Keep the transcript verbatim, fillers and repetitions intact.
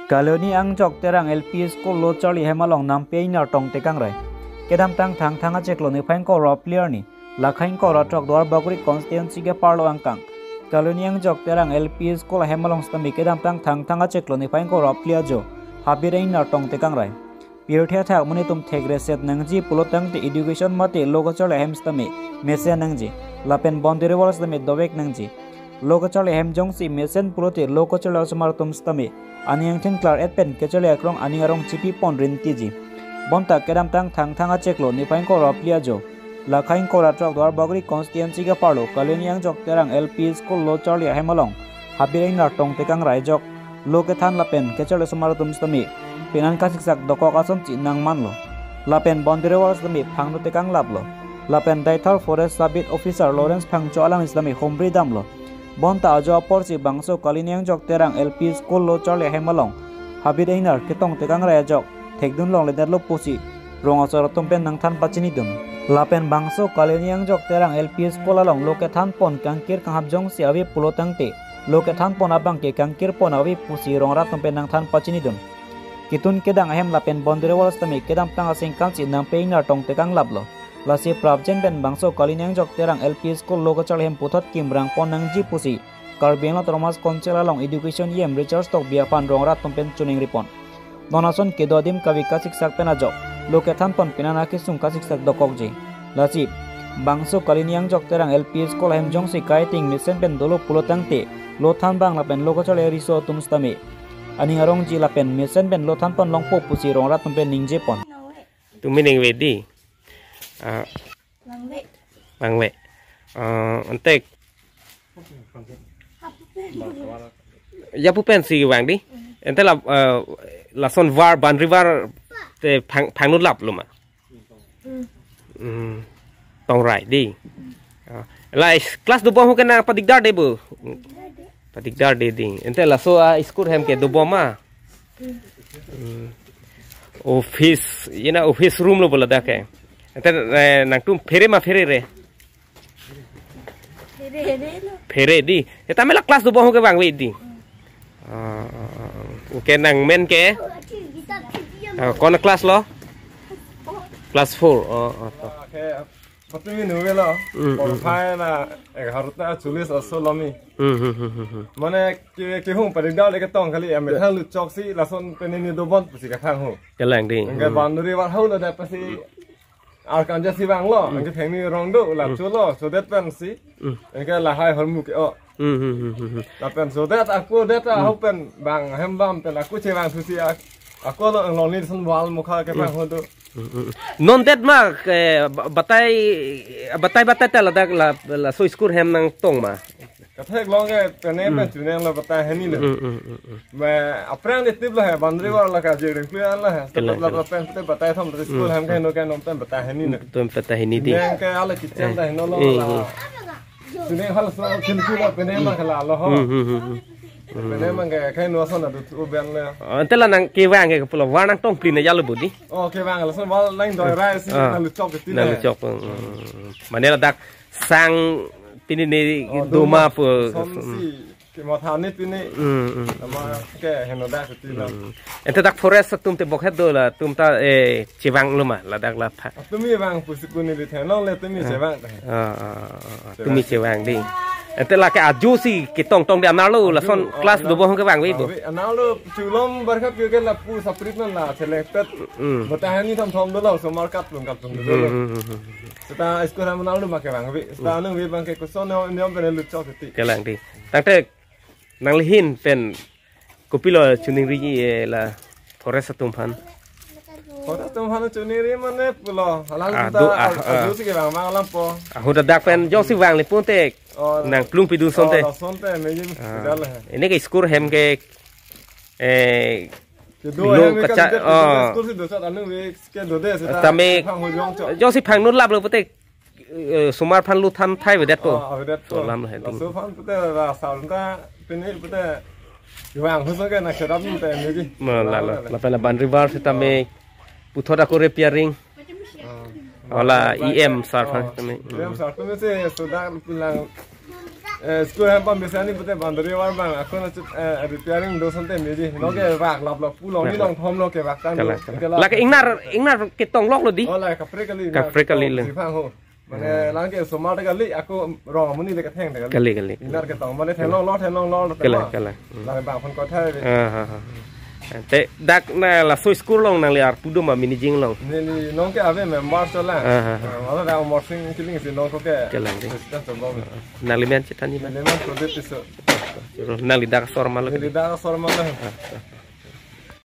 Kaloni Angjok Terang L P School lo charli hem along nampi ingnar tong tekang rai. Kedamtang Thangthang achiklo niphai ingkoi ra phli arni, Lakha ingkoi ra throk Duarbagori constituency keparlo angkang Kaloni Angjok Terang L P School ahem along sitame kedamtang Thangthang achiklo niphai ingkoi ra phli ajo habit ingnar tong tekang rai. Pirthe athak monit atum thekre set nangji pulo tangte education mate lo kacharli ahem sitame mesen nangji. Lapen boundary wall sitame dovek nangji. Lo kacharli ahem jongsi mesen pulote lo kacharli osomar atum sitame aning angthin klar-et pen kacharli akrong aning arong chipi pon rintiji. Bonta kedamtang Thangthang achiklo niphai ingkoi ra phli ajo, Lakha ingkoi ra throk Duarbagori constituency keparlo Kaloni Angjok Terang L P School lo charli ahem along habit ingnar tong tekang rai ajok lo kethan lapen kacharli osomar atum sitame penan kasiksak dokok asonsi nangmanlo. Lapen boundary wall sitame phangno tekang laplo. Lapen Deithor Forest Sub Beat Officer Lawrence Phangcho alangli sitame humri damlo. Bonta ajo aporsi bangso Kaloni Angjok Terang L P School lo charli ahem along habit ingnar ketong tekang rai ajok thekdun longledetlo pusi rong asor atum pen nangthan pachinidun. Lapen bangso Kaloni Angjok Terang L P School along lo kethan pon kangkir kanghap jongsi ave pulo tangte lo kethan pon abang ke kangkir pon ave pusi rong rat atum pen nangthan pachinidun. Ketun kedang ahem lapen boundary wall sitame kedamtang asengkansi nampi ingnar tong tekang laplo. Lasi prapjin pen bangso Kaloni Angjok Terang L P School lo kacharli ahem puthot kimrang pon nangji pusi Karbi Anglong Autonomous Council along Education E M Richard Tokbi aphan rong rat atum pen choningri pon. Non ason kedo adim kave kasiksak pen ajok lo kethan pon penan akesung kasiksak dokokji. Lasi bangso Kaloni Angjok Terang L P School ahem jongsi kaiting mesen pen dolo pulo tangte lo than abang lapen lo kacharli riso atum sitame aning arongji lapen mesen pen lo than pon longpo pusi rong rat atum pen ningje pon. Tumi ningve dei. Ah, Langve. Langve. Ah, ante ya pu pensi vang dei. Ante la, ah, lason wall, boundary wall te phang, phangno laplo ma. Hmm. Tong rai dei. Ah, la is-, class dobom ho ke nangpadigdar dei bo. Padigdar dei dei. Ante laso a-school ahem ke dobom ma. Hmm. Office, you know, office room lo bo ladak ke. Ante, eh, nangtum phere ma pherere? Phere, phere lo. Phere dei. Setame la class dobom ho ke vangve dei. Ah, ah, ah, ah. Okay, nangmen ke? Ah, ko-an class lo? Class four. Oh, oh, to. Okay. Patumi nuvelo. Hmm, hmm, hmm. Porphai na egharo ta cholish aso lomi. Hmm, hmm, hmm, hmm, hmm. Mane ke, kehung padigdar le ketong kali, amethang lutchoksi lason penini dobom pusi kethang ho. Kalang dei. Anke, hmm, boundary wall hau lo da pasi arkan ja si vanglo. Hmm. Anke phengni rong do la, hmm, cholo, so det pensi. Hmm. Anke lahai hormu ke-o. Hmm, hmm, hmm, hmm, hmm. Lapen so det ako det, hmm, ahok pen bang hem bam pen ako chevang susi ak-, ako lo lonely son wall mukha ke, hmm, bang ho do. Hmm, hmm. Non det ma, eh, ba-, batai, batai, batai ta ladak la, laso school ahem nangtong ma. Katheklong ke pene, hmm, pen chuning lo batai hini lo. Hmm, hmm, hmm, hmm. Ma aphrang de tip lo he, boundary wall lo ka je ring plu an lo he. Kalang, la, la, kalang. Pen te batai thom, hmm, school ahem ke, hmm, no ke non pen batai hini lo. Hmm, tum batai hini dei. Chuning ke ala kitchen, eh, ta heno lo, eh, la. Hmm. Chuning hal so kin ku lo pene ma kala lo ho. Hmm, hmm, hmm, hmm. Pene ma ke kai no so na du tu ben le. Oh, ante la nangkevang ke pulo, wall nangtong plin ya lo bo dei. Oh, kevang lason wall nang doi rai si, ah, nang lutchok ke ti le. Nang lutchok. Hmm. Mane ladak sang pini ni, oh, doma, doma pu. Som si. Kemathani pini. Hmm, hmm. Ama ke heno dak ti lo. Hmm. Ante dak forest atum te bokhet do, latum ta, eh, chevanglo ma ladak la pha. Tumi vang pusi kuni di thenong le tumi, ah, chevang ta. Ah, ah, ah, ah. Chevang. Tumi chevang dei. Ante la ke ajo si ketong tong dei, anerlo lason, ajo, class, ah, dobom ho ke vangve bo. Vangve. Anerlo chulom barkap yo ke lapu saprit non la selected. Hmm. Batai hini thom thom dolo, osomar kaplung kaplung dolo. Hmm, hmm, hmm, hmm. Seta school ahem anerlo ma kevangve. Seta, hmm, aningve abang ke koson ne, ne pen lutchok ti. Kalang dei. Tangte nanglihin pen kopilo choningri, eh, la forest atum aphan? Forest atum aphan choningri mane pulo, alang, ah, ta du-, ah, a-, ah, ajo si kevang vang alam po. Ahut adak pen jongsi vangle pute, oh, nangplung pidun asonte. Oh, asonte, meji, ah, jal he. Pini ke school ahem ke, eh, kedo lo ahem ke kacha-, kan, oh, school si dosat aningve ke dode seta. Tame phang ho jong chok. Jongsi phangno laplo pute, eh, osomar aphan lo than thai avedet po. Oh, avedet po. So alam lo he dei. Laso aphan pute la sar ta pini pute vang ho so ke na kerap ni ta meji. Ma la lo. Lapen la boundary wall setame puthot ako repairing. Oh. Ola E M sir aphan, oh, setame. E M sir tumi si sudah pulang. Eh, school hem pam biasa ni pute boundary wall abang. Ako na chut, eh, repairing do sante meji. Nonke vak lap lap pu longni Vak lap. longthom lo kevak tang Kalang, do. kalang. Kela- Lake ingnar, ingnar ketong lok lo di. Oh, la kaprek kali. Kaprek kali lo. Sipang ho. Mane Hmm. lang ke osomar ta kali, ako rong amonit le ketheng ta kali. Kali, kali. Ingnar ketong mane thenglong lo, thenglong lo, Kalang, thenglong. kalang. Hmm. Lang bang phone kothai. Ah, ha, ha. Te dak na laso school along nangli arpu do ma mini jinglong. Neli nonke ave member chola. Ah, ah, ah. Ah, wala da Omor Sing Killing si nonke ke. Kalang dei. President chola. Nangli men chethan ni ma? Neli men Pradip Tisso. Nangli dak asor ma lo. Neli dak asor ma lo. Ah, ah.